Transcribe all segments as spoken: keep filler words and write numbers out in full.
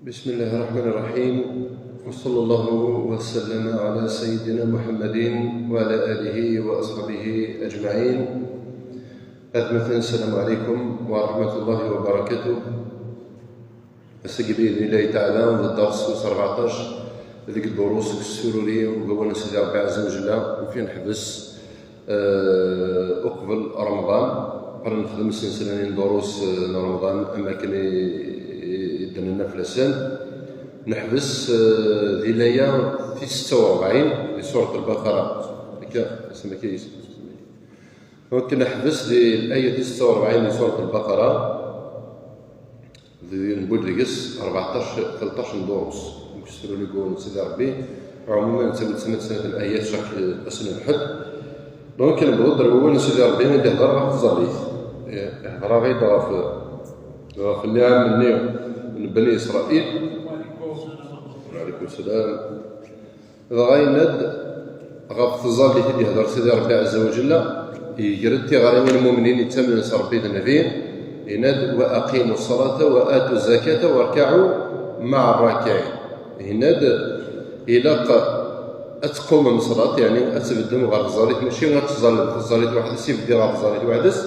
بسم الله الرحمن الرحيم. وصلى الله وسلم على سيدنا محمد وعلى آله وأصحابه أجمعين. Atmaten, السلام عليكم ورحمة الله وبركاته. Ass-agi, بإذن الله تعالى, d ddeṛs wis rbeɛṭac deg ddurus deg sururi n wawal n Sidi Ṛebbi Ɛezza wa Jella, ufin neḥbes eh, uqbel Remḍan, qqlen nexdem isenslanen n durus, eh, n Remḍan, am akken i, i, i d-nenna fell-asen. Neḥbes, eh, di laya tis setta u ṛebɛin di surat Lbaqara. Akka, isem akka yis-, donc neḥbes di laya tis setta u ṛebɛin di surat Lbaqara. Di newwi-d deg-s rbeɛṭac, tleṭṭac n durus. Deg usefru n Sidi Ṛebbi, ɛumuman, nettawi-d snat, snat n ayat, chaque ass n lḥedd. Donc, newweḍ-d ar wawal n Sidi Ṛebbi i d-ihder ɣef tẓallit. Eh, ihder-aɣ-id ɣef, ɣef nniɛam-nni n Bani Isṛayil. Wa ɛalaykum sslam. Dɣa yenna-d ɣef tẓallit i d-yehder Sidi Ṛebbi Ɛezza wa Jella, yeger-d tiɣri i lmumnin yettamnen s Ṛebbi d Nnbi, yenna-d: "Wa aqimu ṣṣalata wa atu zakata warkaɛu maɛa ṛṛakiɛin." Yenna-d, ilaq ad teqqumem ṣṣalat, yeɛni ad tbeddem ɣer tẓallit, mačči ad teẓẓallem taẓallit weḥd-s, ibeddi ɣer tẓallit weḥd-s.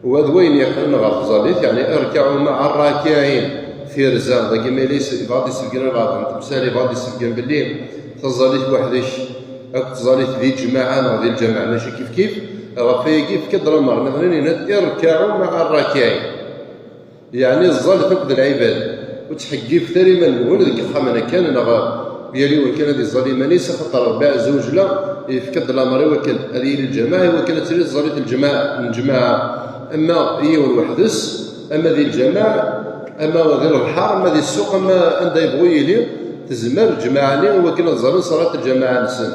Wa d wayen yeqqnen ɣer tẓallit, yeɛni irkaɛu maɛa ṛṛakiɛin. Tirza, dagi ma yella yebɣa ad d-isebgen lbaɛḍ n temsal, yebɣa ad d-isebgen belli taẓallit weḥd-k akked tẓallit di lǧemaɛa neɣ di lǧameɛ mačči kifkif. Ɣef wayagi, yefka-d lamer, nniḍen yenna-d: "Irkaɛu maɛa ṛṛakiɛin." Yeɛni ẓẓallet akked lɛibad. Ur ttḥeggifet ara iman-nwen deg yexxamen kan, neɣ yal yiwen kan ad iẓẓal iman-is, axaṭer Ṛebbi Ɛezza wa Jella yefka-d lamer i wakken ad yili lǧamaɛ, i wakken ad tili tẓallit n lǧamaɛ, n lǧamaɛ, ama i yiwen weḥd-s, ama di lǧamaɛ, ama di lebḥer, ama di ssuq, ama anda yebɣu yili, tezmer lǧemaɛ-nni i wakken ad ẓallen ṣṣalat n lǧamaɛ-nsen.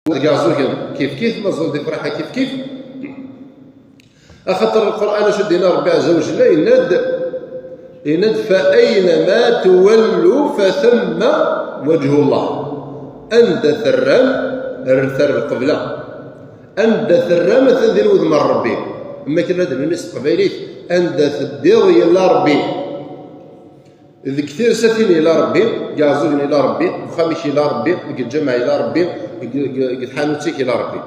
d Iɛeẓẓugen kif kif, ma ẓẓel di Friḥa kif kif. Axaṭer Lqur'an acu d-yenna Ṛebbi ɛezza wa jella, yenna-d, yenna-d: "Fa aynama tuwallu fa thamma wajhu Allah." Anda terram, rret ar lqebla. Anda terram, atan din wudem n Ṛebbi. Am wakken ara d-nini s teqbaylit, anda teddiḍ yella Ṛebbi. Deg tirsatin yella Ṛebbi, deg Iɛeẓẓugen yella Ṛebbi, deg uxxam-ik yella Ṛebbi, deg lǧameɛ yella Ṛebbi, deg, deg, deg tḥanut-ik yella Ṛebbi.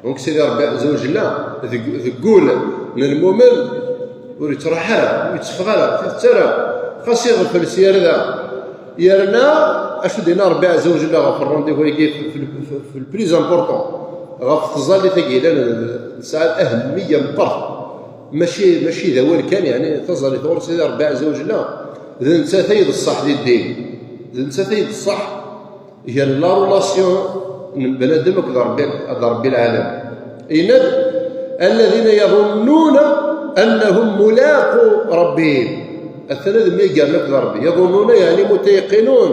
Donc Sidi Ṛebbi ɛezza wa jella, deg, deg wul n lmumen, ur yettruḥ ara, ur yetteffeɣ ara, tidet ara, xas iɣfel s yarda. Yerna, acu d-yenna Ṛebbi ɛezza wa jella ɣef rendez-vous-agi, fi, fi, fi, fi le plus important, ɣef tẓallit-agi yellan, tesɛa ahemmiya meqqret. Mačči, mačči d awal kan, yeɛni taẓallit ɣur Sidi Ṛebbi ɛezza wa jella, d nettat ay d ṣṣeḥ di ddin, d nettat ay d ṣṣeḥ gar la relation n bnadem akked Ṛebbi, d Ṛebbi lɛalam. Yenna-d: "Alladhina yadhunnuna annahum mulaqu rabbihim." Atan ad myagaren akked Ṛebbi. Yadhunnuna yeɛni mutayaqinun.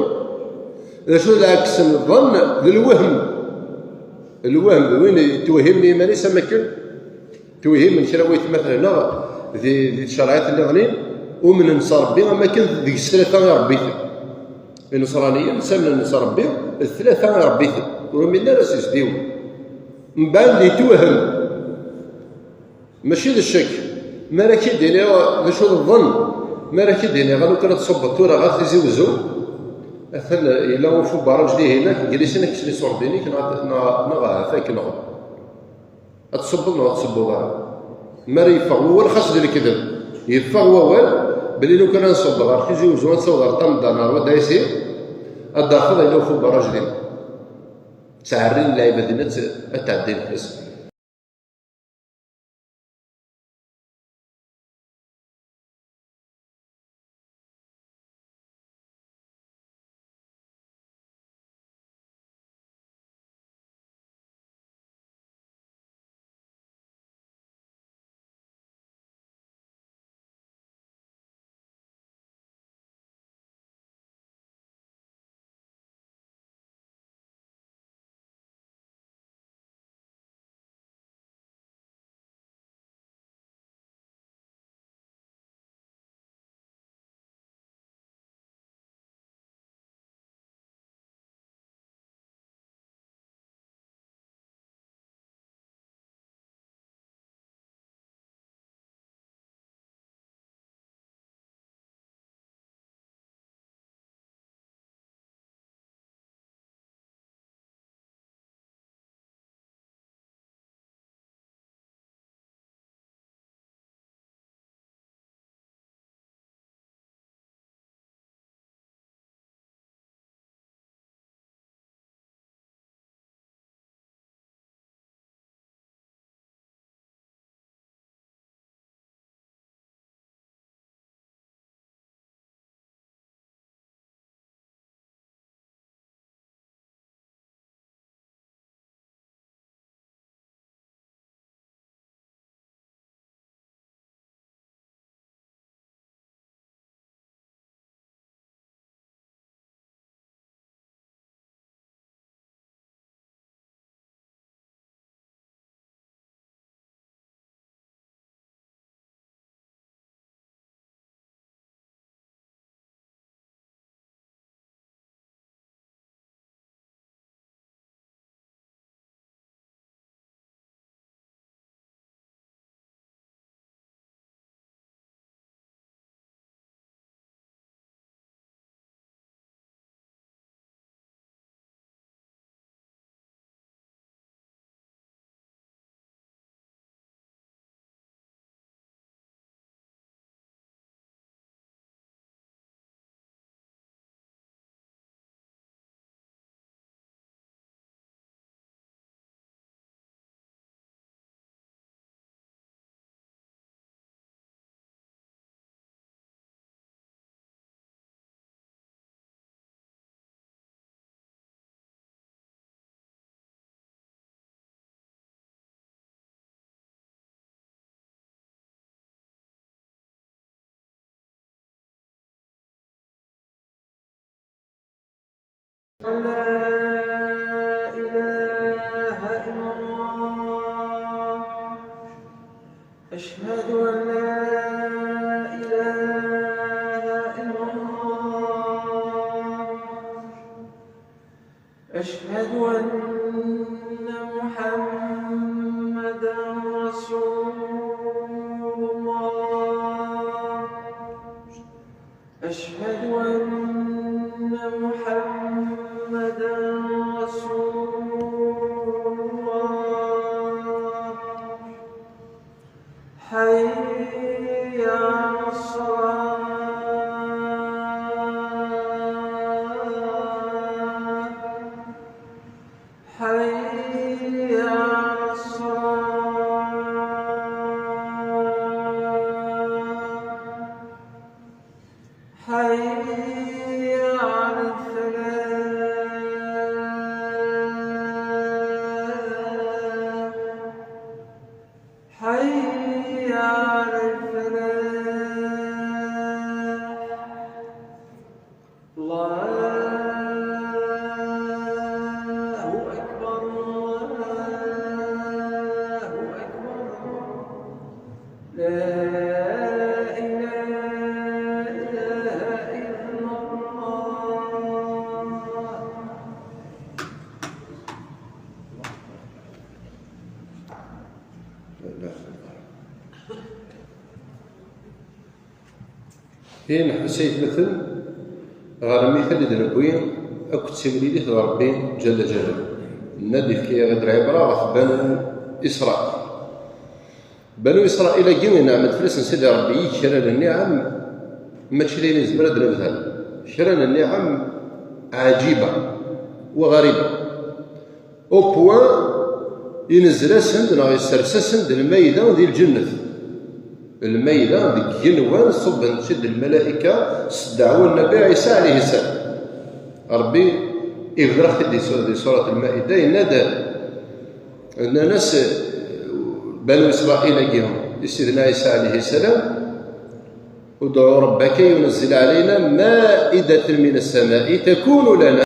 D acu d lɛeks n ḍenn? D lwehm. Lwehm d win yettwehhimen i yiman-is am akken twehhimen kra n waytmaten-nneɣ di, di tcerɛit nniḍen, umnen s Ṛebbi am akken deg-s tlata i Ṛebbi-ten. Ineṣraniyen ttamnen s Ṛebbi, d tlata i Ṛebbi-ten, ur uminen ara s yezdiwen. Mbeɛd yettwehem. Mačči d ccek. Mi ara k-id-iniɣ d acu d ḍenn, mi ara k-id-iniɣ a lukan ad tṣubbeḍ tura ɣer Tizi Wezzu, atan yella ufubaraǧ dihin, ak-, glis-in ak-kksen iṣurdiyen-ik, neɣ, neɣ, neɣ ahat akken, neɣ ad tṣubbeḍ neɣ ad tṣubbeḍ ara. Mi ara yeffeɣ wawal, xas d lekdeb, yeffeɣ wawal belli lukan ad nṣubb ɣer Tizi Wezzu, ad nṣaweḍ ɣer Tamda neɣ Wad Ɛisi, ad d-tafeḍ yella ufubaraǧ din. Ttɛerrin lɛibad-nni ad, ad tɛeddin fell-as. أشهد أن محمدا رسول الله. أشهد أن محمدا رسول الله. حي على الصلاة. حي على الصلاة. حي على الفلاح. حي على الفلاح. الله أكبر، الله أكبر. لا إله إلا الله. Tin ḥbes aytmaten ɣer mithal i d-newwi akked timlilit d Ṛebbi Ǧalla Ǧalaluh. Nna-d ifka-yaɣ-id lɛibra ɣef Banu Isṛail. Banu Isṛail-agi ineɛm-d fell-asen Sidi Ṛebbi i kra n nniɛam, mačči d ayen nezmer ad d-nebder. Kra n nniɛam ɛaǧiba wa ɣariba. Au point, inezzel-asen-d neɣ issers-asen-d lmayda di lǧennet. Lmayda deg igenwan, ṣubben-tt-id lmalayka s ddeɛwa n Nnbi Ɛisa ɛlihi ssalam. Ṛebbi ibder-aɣ-t-id di su-, di surat Lmaida, yenna-d, nnan-as Banu Isṛail-agi i Sidna Ɛisa ɛlihi ssalam: ادع ربك ينزل علينا مائدة من السماء تكون لنا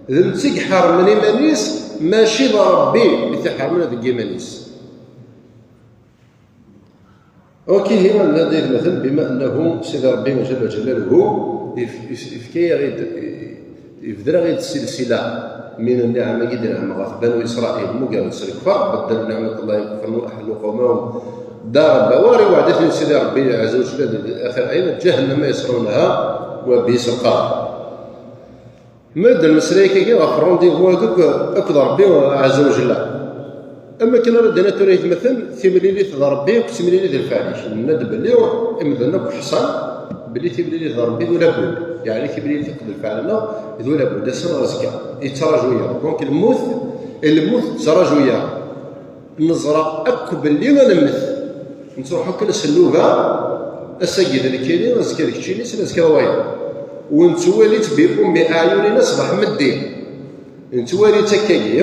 D netta i iḥermen iman-is, mačči d Ṛebbi i t-iḥermen deg yiman-is. Ok, ihi nnan-d aytmaten, bima annahu Sidi Ṛebbi jalla jalaluhu yef-, yef-, yefka-yaɣ-id, yebder-aɣ-id silsila min nniɛam-agi i d-inɛem ɣef Banu Isṛayil, mmugren-d s lekfar, beddel niɛmat Llah, kefren wa aḥallu qawmahum dar al-bawar, iwɛed-iten Sidi Ṛebbi ɛazza wa jalla di axir ayen, ǧahannama yaslawnaha wa bi'sal qaṛar. Ma d lmeslak-agi ɣef rendez-vous-agi akked Ṛebbi ɛazza wa jalla. Am akken ara d-nini tura aytmaten, timlilit d Ṛebbi akked timlilit d lfeɛl-ik. Nenna-d belli imdanen akk ḥṣan belli timlilit d Ṛebbi d ulabud. Yeɛni timlilit akked lfeɛl-nneɣ d ulabud, ass-a neɣ azekka. Yettraǧu-yaɣ. Donc lmut, lmut tettraǧu-yaɣ. Neẓra akk belli ad nemmet. Nettruḥu kan s nnuba, ass-agi d nekkini, azekka d keččini, sla azekka d wayeḍ. Ur nettwali-tt bi ummi aɛyunina ṣṣbeḥ meddi. Nettwali-tt akkagi,